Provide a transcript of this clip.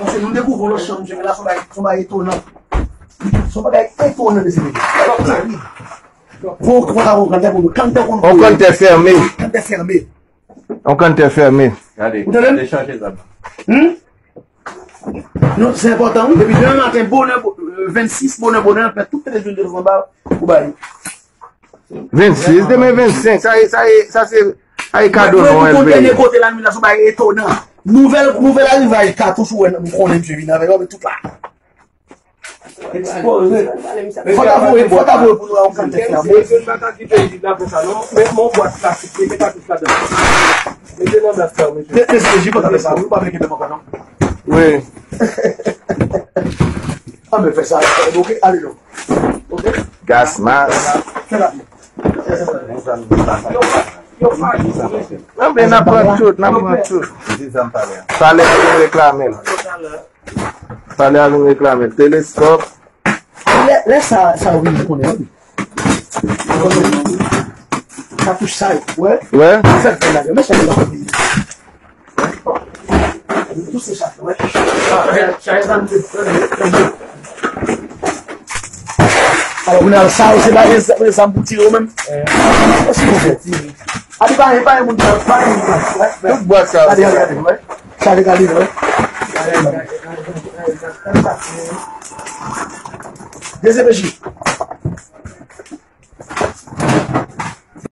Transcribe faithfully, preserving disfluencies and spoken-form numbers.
Paske nou dekouvri yon lòt chanm, mesye, la, se yon bagay, se yon bagay etonan. Se yon bagay etonan, mesye. Fò, fò ta yon kantè pou nou. Kantè pou nou. Yon kantè fèmen. Kantè fèmen. Yon kantè fèmen. Gade, ou tande m? Te chanje zam. Hmm? Non, se enpòtan, wi. Depi demen maten, bonè, bo-, vennsis, bonè, bonè, fè tout televizyon telefòn ba ou, ou ba yo. Vennsis, demen vennsenk, sa e, sa e, sa se, sa e kado nou, L V. Mwen, mwen, mwen, kote la, nou la, se yon bagay etonan. Nouvèl, nouvèl arivaj katouch, ou wè, nou konnen, mesye, vin avè yo, men tout la. Ekspoze. Fò ta voye, fò ta voye pou nou wè yon kantè fèmen. Mesye, nou pa ka kite li la konsa, non. Men yon bwat plastik, mete katouch ladan. Mete nan bwat sa, mesye. Mesye, mesye, fò ta fè sa, wi, ou pa vle kenbe m ankò, non. Wi. Ann fè sa, ok, ale non. Ok? Gas mask. Fè rapid. Ann, n ap pran tout, n ap pran tout. Talè a vin reklame l. Talè a vin reklame l. Teleskòp. Lè, lè sa, sa vin konnen, wi. Katouch sa, wè. Wè. Fè l fè la, men sa, alò, kounye a, sa yo, se pa gen zam pou tire yo menm? Osi pou fè. A, li pa, li pa gen moun, pa gen moun. Tout bwat sa yo. Gade, gade, gade, wè. Sa, gade, wè. D C P J.